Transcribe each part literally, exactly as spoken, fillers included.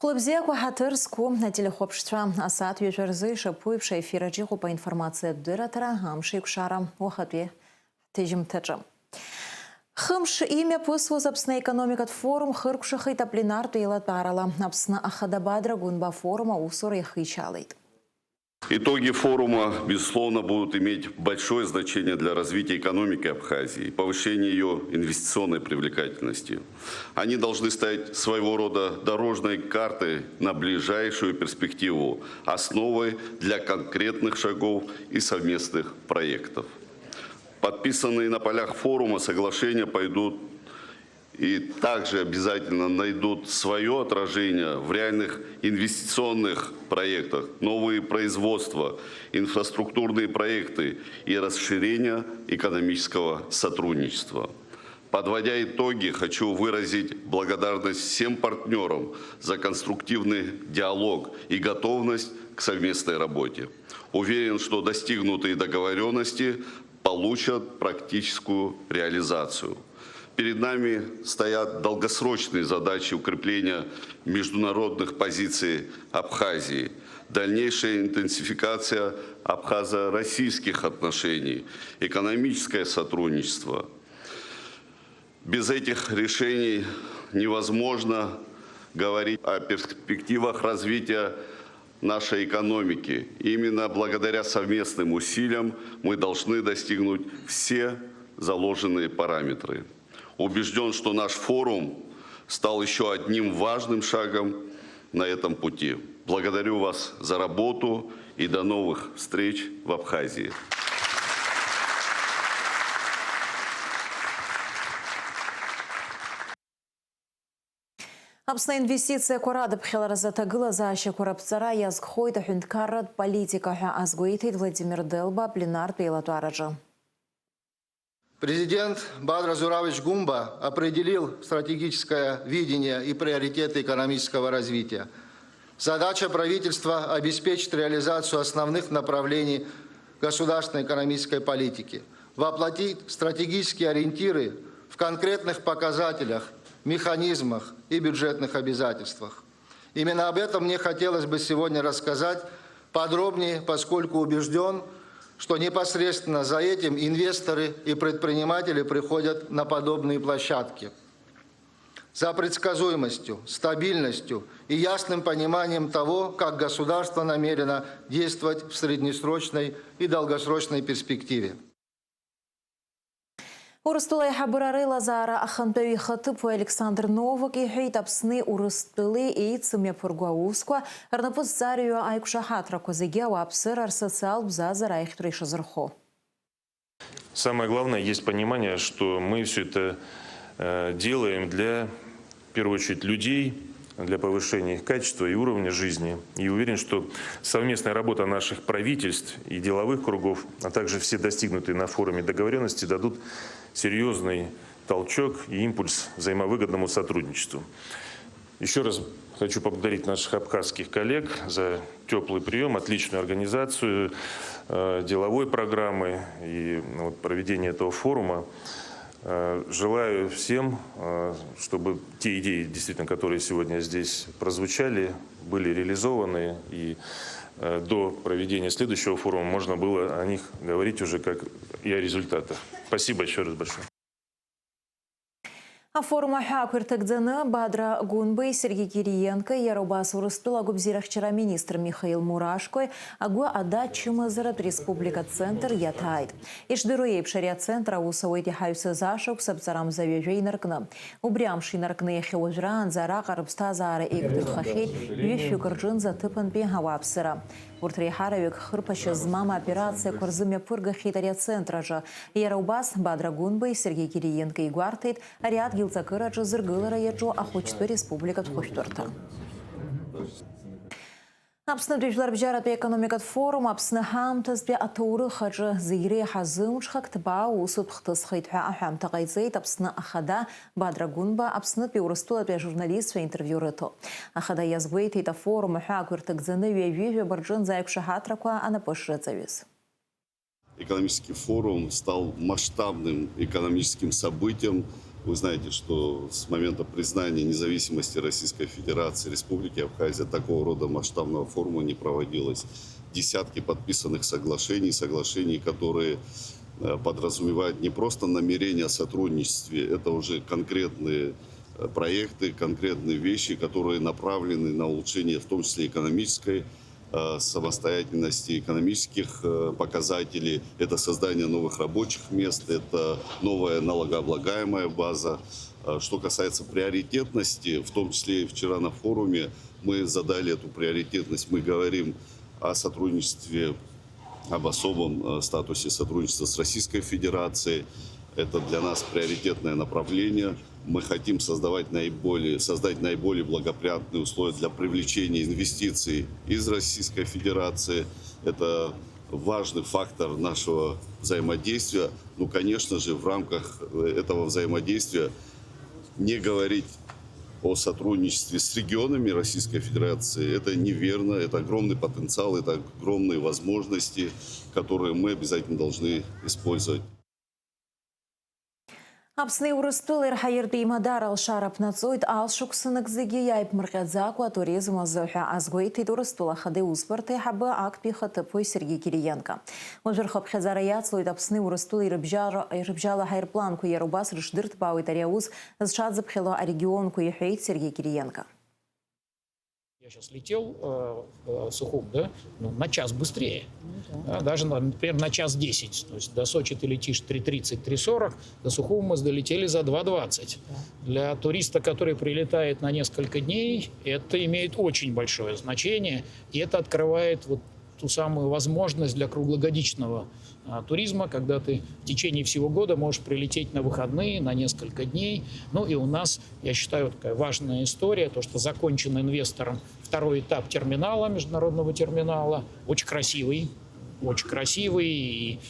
Хәлыбзиақәа, ҳаҭыр зқәу ателехәаԥшцәа, асааҭ ҩажәа рзы ишаԥу еиԥш аефираҿ иҟоуп аинформациатә дырраҭара Амшеикәшара уахатәи ҳҭыжьымҭаҿы. Хымш имҩаԥысуаз Аԥсны аекономикатә форум хыркәшахеит апленартә еилатәарала. Аԥсны Ахада Бадра Гәынба афорум аусура иахичалеит. Итоги форума, безусловно, будут иметь большое значение для развития экономики Абхазии и повышения её инвестиционной привлекательности. Они должны стать своего рода дорожной картой на ближайшую перспективу, основой для конкретных шагов и совместных проектов. Подписанные на полях форума соглашения пойдут и также обязательно найдут своё отражение в реальных инвестиционных проектах, новые производства, инфраструктурные проекты и расширение экономического сотрудничества. Подводя итоги, хочу выразить благодарность всем партнёрам за конструктивный диалог и готовность к совместной работе. Уверен, что достигнутые договорённости получат практическую реализацию. Перед нами стоят долгосрочные задачи укрепления международных позиций Абхазии, дальнейшая интенсификация абхазо-российских отношений, экономическое сотрудничество. Без этих решений невозможно говорить о перспективах развития нашей экономики. Именно благодаря совместным усилиям мы должны достигнуть все заложенные параметры. Убеждён, что наш форум стал ещё одним важным шагом на этом пути. Благодарю вас за работу и до новых встреч в Абхазии. Аԥсны аинвестициақәа радыԥхьаларазы аҭагылазаашьақәа раԥҵара иазкхоит аҳәынҭқарратә политика ҳәа азгәеиҭеит Владимир Делба апленартә еилатәараҿы. Президент Бадра Зуравович Гумба определил стратегическое видение и приоритеты экономического развития. Задача правительства — обеспечить реализацию основных направлений государственной экономической политики, воплотить стратегические ориентиры в конкретных показателях, механизмах и бюджетных обязательствах. Именно об этом мне хотелось бы сегодня рассказать подробнее, поскольку убеждён, что непосредственно за этим инвесторы и предприниматели приходят на подобные площадки. За предсказуемостью, стабильностью и ясным пониманием того, как государство намерено действовать в среднесрочной и долгосрочной перспективе. Урыстәыла аиҳабыра реилазаара ахантәаҩы ихаҭыԥуаҩ Александр Новак иҳәеит, Аԥсни Урыстәылеи еицымҩаԥырго аусқәа рнапы зҵарҩуа аиқәшаҳаҭрақәа зегьы ауааԥсыра рсоциалтә бзазара аиӷьтәра ишазырхо. Самое главное, есть понимание, что мы всё это, э, делаем для, в первую очередь, людей, для повышения их качества и уровня жизни. И уверен, что совместная работа наших правительств и деловых кругов, а также все достигнутые на форуме договорённости дадут серьёзный толчок и импульс взаимовыгодному сотрудничеству. Ещё раз хочу поблагодарить наших абхазских коллег за тёплый приём, отличную организацию, э, деловой программы и, ну, вот, проведение этого форума. Э, желаю всем, э, чтобы те идеи, действительно, которые сегодня здесь прозвучали, были реализованы, и, э, до проведения следующего форума можно было о них говорить уже как и о результатах. Спасибо ещё раз большое. Афорум аҳәаақәа ирҭагӡаны Бадра Гәынбеи Сергеи Кириенкои, иара убас Урыстәыла агәабзиарахьчара аминистр Михаил Мурашкои агәы ада ачымазаратә республикатә центр иаҭааит. Ишдыру еиԥш, ари ацентр аус ауеит иҳаҩсыз ашықәс аԥҵарамза ҩажәа инаркны. Убри амш инаркны иахьа уажәраанӡа араҟа рыԥсҭазаара еиқәдырхахьеит ҩышәҩык рҿынӡа аҭыԥантәи ауааԥсыра. Урҭ реиҳараҩык хырԥашьа змам аоперациақәа рзы мҩаԥыргахьеит ари ацентр аҿы. Иара убас, Бадра Гәынбеи Сергеи Кириенкои игәарҭеит ари адгьыл ҵакыраҿы зыргылара иаҿу ахәыҷтәы республикатә хәышәтәырҭа. Аԥснытәи жәларбжьаратәи аекономикатә форум Аԥсны ҳаамҭазтәи аҭоурых аҿы зегь реиҳа зымҽхак ҭбаа усутә хҭысхеит ҳәа аҳәамҭа ҟаиҵеит Аԥсны Ахада Бадра Гәынба Аԥснытәи Урыстәылатәи ажурналистцәа интервиу рыҭо. Ахада иазгәеиҭеит, афорум аҳәаақәа ирҭагӡаны ҩажәи жәаба рҿынӡа аиқәшаҳаҭрақәа анапы шрыҵаҩыз. Экономический форум стал масштабным экономическим событием Вы знаете, что с момента признания независимости Российской Федерации Республики Абхазия такого рода масштабного форума не проводилось. Десятки подписанных соглашений, соглашений, которые э, подразумевают не просто намерения о сотрудничестве, это уже конкретные э, проекты, конкретные вещи, которые направлены на улучшение, в том числе экономической э, самостоятельности, экономических э, показателей. Это создание новых рабочих мест, это новая налогооблагаемая база. Э, Что касается приоритетности, в том числе и вчера на форуме мы задали эту приоритетность. Мы говорим о сотрудничестве, об особом э, статусе сотрудничества с Российской Федерацией. Это для нас приоритетное направление. Мы хотим создавать наиболее, создать наиболее благоприятные условия для привлечения инвестиций из Российской Федерации. Это важный фактор нашего взаимодействия. Ну, конечно же, в рамках э, этого взаимодействия не говорить о сотрудничестве с регионами Российской Федерации, это неверно, это огромный потенциал, это огромные возможности, которые мы обязательно должны использовать. Аԥсни Урыстәылеи рҳаиртәи имадара алшара ԥнаҵоит, алшықәсанык зегьы иааиԥмырҟьаӡакәа атуризм азы ҳәа азгәеиҭеит Урыстәыла Ахада иусбарҭа аиҳабы актәи ихаҭыԥуаҩ Сергеи Кириенко. Уажәы рхыԥхьаӡара иацлоит Аԥсни Урыстәылеи рыбжьара, рыбжьала ҳаирпланқәа, иара убас рышдырҭбаауеит ари аус зҽаӡыԥхьало арегионқәа, иҳәеит Сергеи Кириенко. Я сейчас летел э, в Сухум, да, ну, на час быстрее. Да, даже, например, на час десять. То есть до Сочи ты летишь три тридцать, три сорок, до Сухума мы долетели за два двадцать. Для туриста, который прилетает на несколько дней, это имеет очень большое значение, и это открывает вот ту самую возможность для круглогодичного туризма, когда ты в течение всего года можешь прилететь на выходные, на несколько дней. Ну и у нас, я считаю, такая важная история, то, что закончен инвестором второй этап терминала, международного терминала, очень красивый, очень красивый, и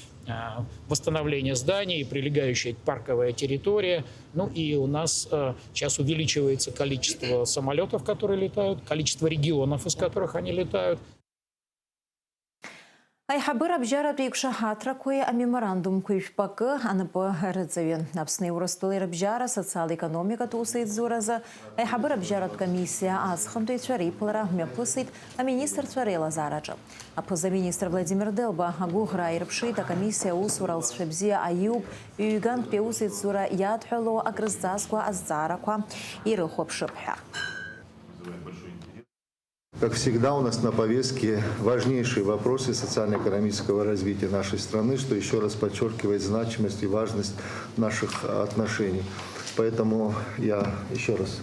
восстановление зданий, и прилегающая парковая территория. Ну и у нас сейчас увеличивается количество самолетов, которые летают, количество регионов, из которых они летают. Аиҳабыра абжьаратәи иқәшаҳаҭрақәеи амеморандумқәеи жәпакы анапы рыҵаҩын. Аԥсни Урыстәылеи рыбжьара социал-економикатә усеицуразы аиҳабыра абжьаратә комиссиа аҵхынтәаҩцәа реиԥылара мҩаԥысит аминистрцәа реилазаараҿы. Аԥыза-министр Владимир Делба агәыӷра аирԥшит, акомиссиа аусура алҵшәа бзиа аиуп, ҩ-гантәи аусеицура иадҳәалоу акрызҵазкуа азҵаарақәа ирыхәаԥшып ҳәа. Как всегда, у нас на повестке важнейшие вопросы социально-экономического развития нашей страны, что еще раз подчеркивает значимость и важность наших отношений. Поэтому я еще раз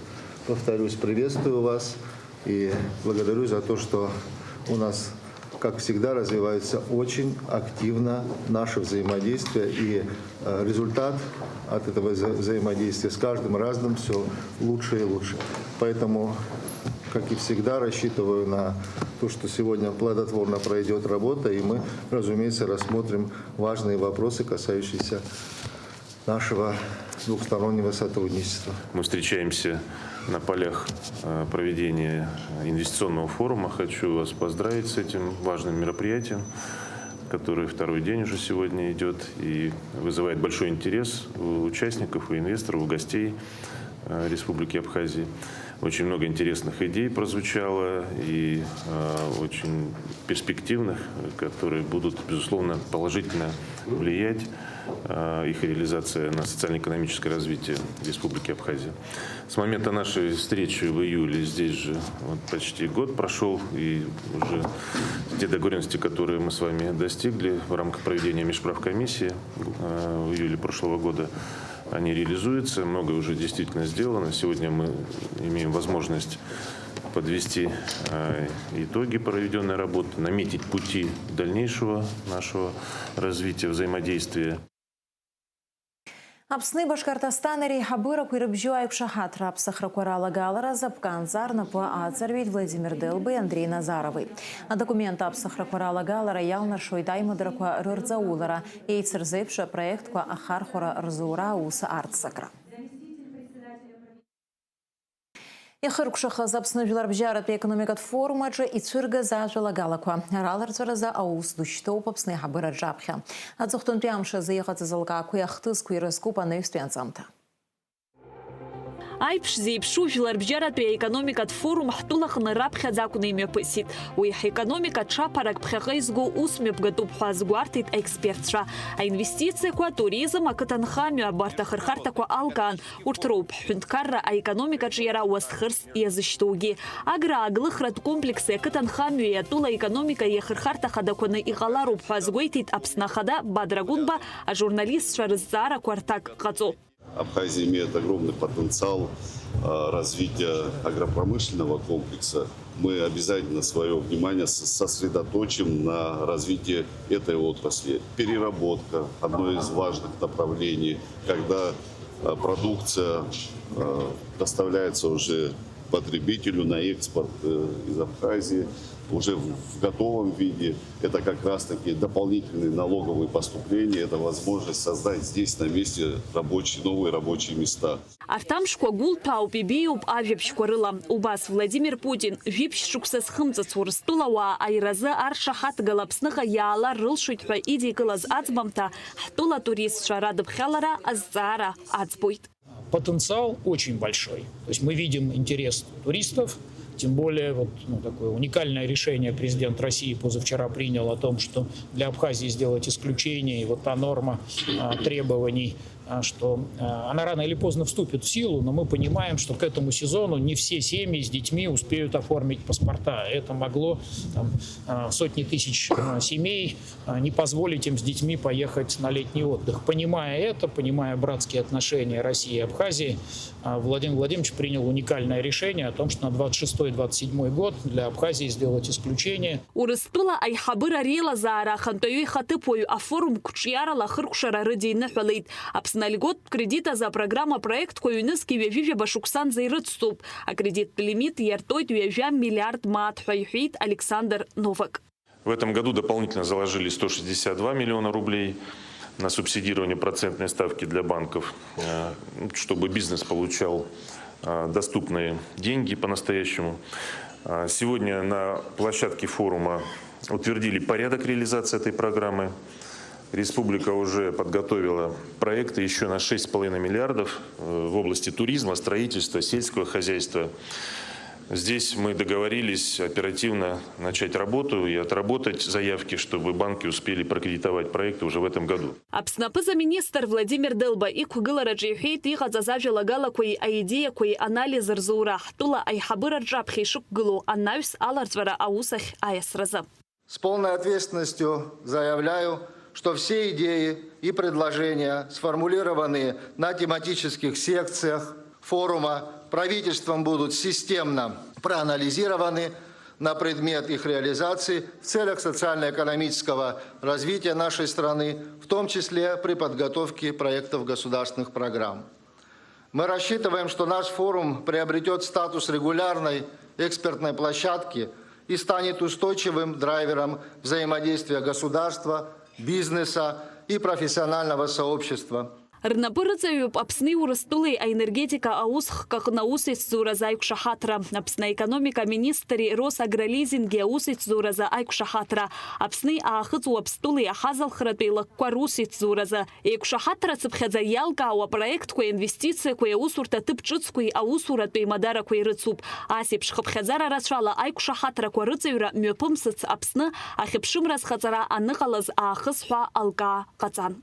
повторюсь, приветствую вас и благодарю за то, что у нас, как всегда, развивается очень активно наше взаимодействие и результат от этого взаимодействия с каждым разом все лучше и лучше. Поэтому, как и всегда, рассчитываю на то, что сегодня плодотворно пройдет работа, и мы, разумеется, рассмотрим важные вопросы, касающиеся нашего двухстороннего сотрудничества. Мы встречаемся на полях проведения инвестиционного форума. Хочу вас поздравить с этим важным мероприятием, который второй день уже сегодня идет и вызывает большой интерес у участников, у инвесторов, у гостей Республики Абхазии. Очень много интересных идей прозвучало и очень перспективных, которые будут, безусловно, положительно влиять, их реализация на социально-экономическое развитие Республики Абхазия. С момента нашей встречи в июле здесь же вот почти год прошел, и уже те договоренности, которые мы с вами достигли в рамках проведения межправкомиссии в июле прошлого года, они реализуются, многое уже действительно сделано. Сегодня мы имеем возможность подвести итоги проведенной работы, наметить пути дальнейшего нашего развития, взаимодействия. Аԥсни Башкортостани реиҳабырақәа ирыбжьоу аиқәшаҳаҭра аԥсахрақәа ралагаларазы аԥкаанҵа рнапы аҵарҩит Владимир Делбеи Андреи Назаровеи. Адокумент аԥсахрақәа ралагалара иалнаршоит аимадарақәа рырҵаулара, еицырзеиԥшу апроектқәа ахархәара рзура аус арццакра. Ихыркәшахаз Аԥсны жәларбжьаратәи економикатә форум аҿы ицәыргаз ажәалагалақәа раларҵәаразы аус ду шьҭоуп Аԥсны аиҳабыра рҿаԥхьа. Аҵыхәтәантәи амш азы иҟаҵаз алкаақәеи ахҭысқәеи ирызкуп анаҩстәи анҵамҭа. Аиԥш зеиԥшу жәларбжьаратәи аекономикатә форум ҳтәылаҟны раԥхьаӡа акәны имҩаԥысит. Уи ҳекономика ҽаԥарак ԥхьаҟа изго ус мҩаԥгатәуп ҳәа азгәарҭеит аекспертцәа. Аинвестициақәа, атуризм, ақыҭанхамҩа, абарҭ ахырхарҭақәа алкаан, урҭ роуп ҳҳәынҭқарра аекономикаҿы иара уасхырс иазышьҭоугьы. Аграа-аглыхратә комплекси ақыҭанхамҩеи атәыла аекономикеи ахырхарҭа хадақәаны иҟалароуп ҳәа азгәеиҭеит Аԥсны Ахада Бадра Гәынба ажурналистцәа рызҵаарақәа рҭак ҟаҵо. Абхазия имеет огромный потенциал, э, развития агропромышленного комплекса. Мы обязательно своё внимание с-, сосредоточим на развитии этой отрасли. Переработка — одно из важных направлений, когда, э, продукция, э, доставляется уже потребителю на экспорт, э, из Абхазии, уже в, в готовом виде. Это как раз-таки дополнительные налоговые поступления, это возможность создать здесь, на месте, рабочие, новые рабочие места. Арҭ амшқәа гәылҭәаауп, ибеиоуп ажәабжьқәа рыла. Убас Владимир Путин, жәиԥшь шықәса зхымҵыц Урыстәыла ауаа аиразы аршаҳаҭгала Аԥсныҟа иаалар рылшоит ҳәа идикылаз аӡбамҭа, ҳтәыла атуристцәа радыԥхьалара азҵаара аӡбоит. Потенциал очень большой. То есть мы видим интерес туристов, тем более вот, ну, такое уникальное решение президент России позавчера принял о том, что для Абхазии сделать исключение, и вот та норма, а, требований, а, что, а, она рано или поздно вступит в силу, но мы понимаем, что к этому сезону не все семьи с детьми успеют оформить паспорта. Это могло там, а, сотни тысяч, а, семей, а, не позволить им с детьми поехать на летний отдых. Понимая это, понимая братские отношения России и Абхазии, а, Владимир Владимирович принял уникальное решение о том, что на двадцать шестой — двадцать седьмой год для Абхазии сделать исключение. Урыстәыла аиҳабыра реилазаара ахантәаҩы ихаҭыԥуаҩ афорум қәҿиарала ахыркәшара рыдиныҳәалеит. Аԥсны альготә кредит азы апрограмма апроектқәа ҩнызқь ҩажәижәаба шықәсанӡа ирыцҵоуп. Акредиттә лимит иартоит ҩажәа миллиард мааҭ ҳәа иҳәеит Александр Новак. В этом году дополнительно заложили сто шестьдесят два миллиона рублей на субсидирование процентной ставки для банков, э, чтобы бизнес получал, э, доступные деньги по-настоящему. Э, сегодня на площадке форума утвердили порядок реализации этой программы. Республика уже подготовила проекты ещё на шесть с половиной миллиардов, э, в области туризма, строительства, сельского хозяйства. Здесь мы договорились оперативно начать работу и отработать заявки, чтобы банки успели прокредитовать проекты уже в этом году. Аԥсны аԥыза-министр Владимир Дылба иқәгылараҿы иҳәеит иҟаҵаз ажәалагалақәеи аидеиақәеи анализ рзура, ҳтәыла аиҳабыра рҿаԥхьа ишықәгылоу анаҩс аларҵәара аус ахь аиасразы. С полной ответственностью заявляю, что все идеи и предложения, сформулированные на тематических секциях форума, правительством будут системно проанализированы на предмет их реализации в целях социально-экономического развития нашей страны, в том числе при подготовке проектов государственных программ. Мы рассчитываем, что наш форум приобретёт статус регулярной экспертной площадки и станет устойчивым драйвером взаимодействия государства, бизнеса и профессионального сообщества. Рнапы рыҵаҩуп Аԥсни Урыстәылеи аенергетика аусхк аҟны аусеицӡоуразы аиқәшаҳаҭра, Аԥсны аекономика аминистри Росагролизинги аусеицӡоуразы аиқәшаҳаҭра, Аԥсни Аахыҵ Уаԥстәылеи аҳазалхратәи лакқәа русеицӡоуразы. Еиқәшаҳаҭра цыԥхьаӡа иалкаау апроектқәеи аинвестициақәеи аусурҭа ҭыԥ ҿыцқәеи аусуратә еимадарақәеи рыцуп. Ас еиԥш хыԥхьаӡара рацәала аиқәшаҳаҭрақәа рыҵаҩра мҩаԥымсыц Аԥсны ахьыԥшымра азхаҵара аныҟалаз аахыс ҳәа алкаа ҟаҵан.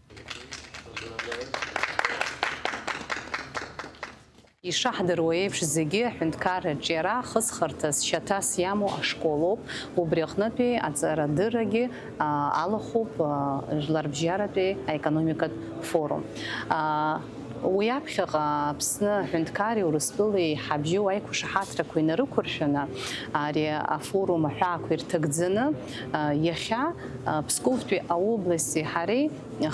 Ишаҳдыруа еиԥш, зегьы аҳәынҭқарра аҿиара хысхырҭас, шьаҭас иамоу ашколоуп, убри аҟнытәи аҵарадыррагьы, а, алахәуп, а, жәларбжьаратәи аекономикатә форум. А, уи аԥхьаҟа Аԥсны аҳәынҭқарреи Урыстәылеи ҳабжьоу аиқәшаҳаҭрақәа инарықәыршәаны, ари афорум аҳәаақәа ирҭагӡаны, а, иахьа, а, Псковтәи аобласти ҳареи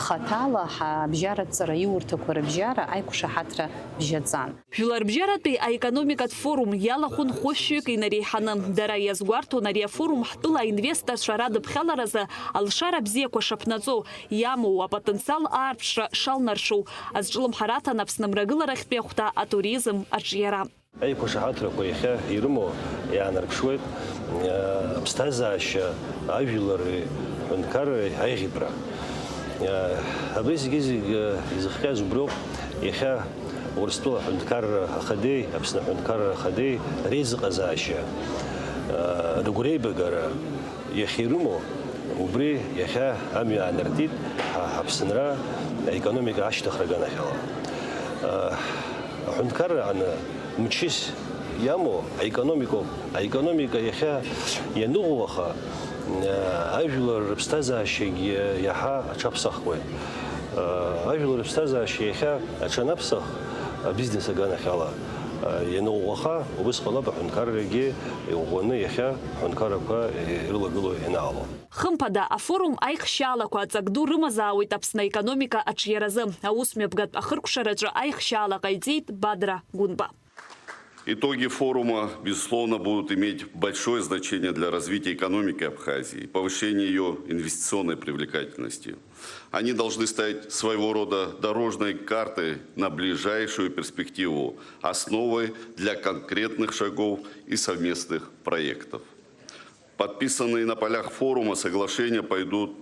хаҭала ҳабжьаратә ҵараиурҭақәа рыбжьара аиқәшаҳаҭра бжьаҵан. Жәларбжьаратәи аекономикатә форум иалахәын хәышәҩык инареиҳаны. Дара иазгәарҭон ари афорум ҳтәыла аинвесторцәа радыԥхьаларазы алшара бзиақәа шаԥнаҵо, иамоу апотенциал аарԥшра шалнаршоу, азҿлымҳара аҭан Аԥсны мрагыларахьтәи ахәҭа атуризм аҿиара. Аиқәшаҳаҭрақәа иахьа ирымоу иаанарԥшуеит, э, аԥсҭазаашьа, ажәлари аҳәынҭқарреи аиӷьыбра. Э, абри зегьы-зегьы изыхҟьаз убриоуп. Иахьа Урыстәыла аҳәынҭқарра ахадеи Аԥсны аҳәынҭқарра ахадеи реизыҟазаашьа, рыгәреибагара иахьирымоу, убри иахьа амҩа аанартит ҳа ҳаԥсынра аекономика ашьҭыхра аганахьала. Аҳәынҭқарра аҟны мчыс иамоу аекономикоуп. Аекономика иахьа ианыӷәӷәаха, ажәлар рыԥсҭазаашьагьы иаҳа аҽаԥсахуеит. Ажәлар рыԥсҭазаашьа иахьа аҽанаԥсах, абизнес аганахьала ианыӷәӷәаха, убыс ҟалап аҳәынҭқаррагьы иӷәӷәаны иахьа аҳәынҭқаррақәа ирылагылоу ианаало. Хымԥада, афорум аихшьаалақәа аҵак ду рымазаауеит Аԥсны аекономика аҿиаразы. Аусмҩаԥгатә ахыркәшараҿы аихшьаала ҟаиҵеит Бадра Гәынба. Итоги форума, безусловно, будут иметь большое значение для развития экономики Абхазии и повышения её инвестиционной привлекательности. Они должны стать своего рода дорожной картой на ближайшую перспективу, основой для конкретных шагов и совместных проектов. Подписанные на полях форума соглашения пойдут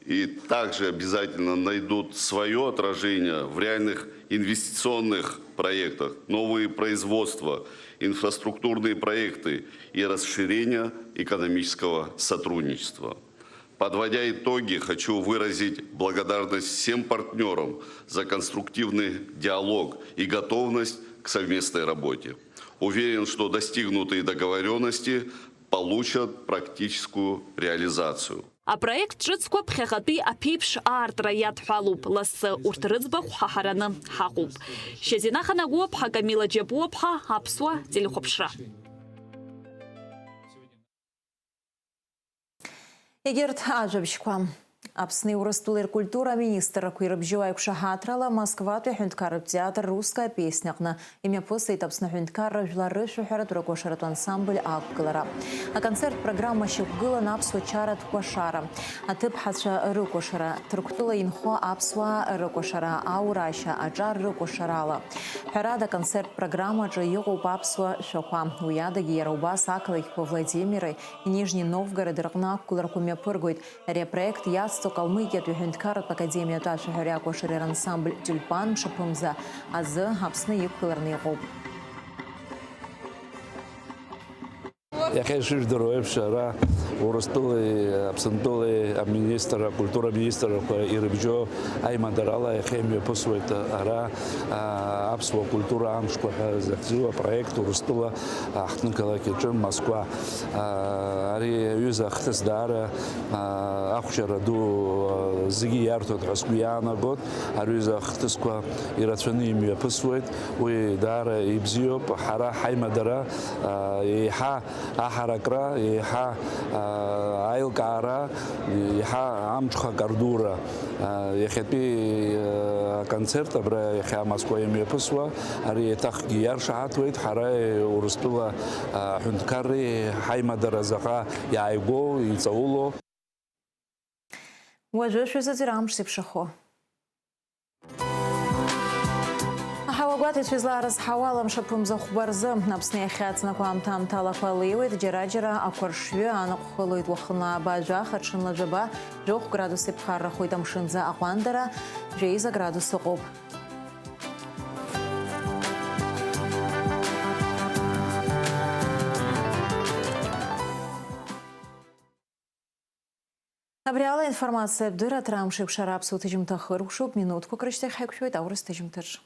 и также обязательно найдут своё отражение в реальных инвестиционных проектах, новые производства, инфраструктурные проекты и расширение экономического сотрудничества. Подводя итоги, хочу выразить благодарность всем партнёрам за конструктивный диалог и готовность к совместной работе. Уверен, что достигнутые договорённости получат практическую реализацию. Апроект ҿыцқәа ԥхьаҟатәи аԥеиԥш аартра иадҳәалоуп, лассы урҭ рыӡбахә ҳаҳараны ҳаҟоуп. Шьазина Ханагәыуаԥҳа, Камила Џьапуаԥҳа, Аԥсуа телехәаԥшра. Егьырҭ ажәабжьқәа. Аԥсни Урыстәылеи ркультура аминистррақәа ирыбжьоу аиқәшаҳаҭрала Москватәи аҳәынҭқарратә театр Русская песня аҟны имҩаԥысит Аԥсны аҳәынҭқарра жәлар рышәаҳәаратә рыкәашаратә ансамбль ақәгылара. Аконцерттә программа шьақәгылан аԥсуа чаратә кәашара, аҭыԥҳацәа рыкәашара, Ҭырқәтәыла инхо аԥсуаа рыкәашара, аурашьа, аҿар рыкәашарала. Ҳәарада, аконцерттә программаҿы иҟоуп аԥсуа шәақәа. Уи адагьы иара убас ақалақьқәа Владимири Нижни Новгороди рҟны ақәгыларақәа мҩаԥыргоит. Ари апроект иацҵо Калмыкиатәи аҳәынҭқарратә академиатә ашәаҳәареи акәашареи рансамбль Тиульпан мшаԥымза азы Аԥсны иқәгылараны иҟоуп. Иахьа ишыжәдыруа еиԥш, ара Урыстәылеи Аԥсынтәылеи аминистр, акультура министррақәа ирыбжьоу аимадарала иахьа имҩаԥысуеит ара, а, аԥсуа культура амшқәа ҳәа захьӡу апроект Урыстәыла аҳҭнықалақь аҿы Москва. А, ари аҩыза ахҭыс даара, а, ахәшьара ду, а, зегьы иарҭоит ҳәа сгәы иаанагоит. Ари аҩыза ахҭысқәа ирацәаны имҩаԥысуеит. Уи даара ибзиоуп. Ҳара ҳаимадара, а, еиҳа аҳаракра, еиҳа, а, аилкаара, еиҳа амҽхак ардура. А, иахьатәи, а, аконцерт абра иахьа Москва имҩаԥысуа, ари еиҭахгьы иаршаҳаҭуеит ҳара, е, Урыстәыла, а, аҳәынҭқарреи ҳаимадара заҟа иааигәоу, иҵаулоу. Уажәы шәазыӡырҩ амш зеиԥшрахо. Аҳауагәаҭаҩцәа излаарызҳауа ала, мшаԥымза хәба рзы Аԥсны иахьа аҵнақәа аамҭа-аамҭалақәа леиуеит, џьара-џьара ақәаршҩы аныҟәхылоит, уахынла абаажәаха, ҽынла жәаба, жәохә градус иԥхаррахоит, амшынӡы аҟәандара жәеиза градус ыҟоуп. Абри ала информациатә дырраҭара амш еиқәшара аԥсуа ҭыжьымҭа хыркәшоуп, минуҭқәак рышьҭахь ҳаиқәшәоит аурыс ҭыжьымҭаҿ.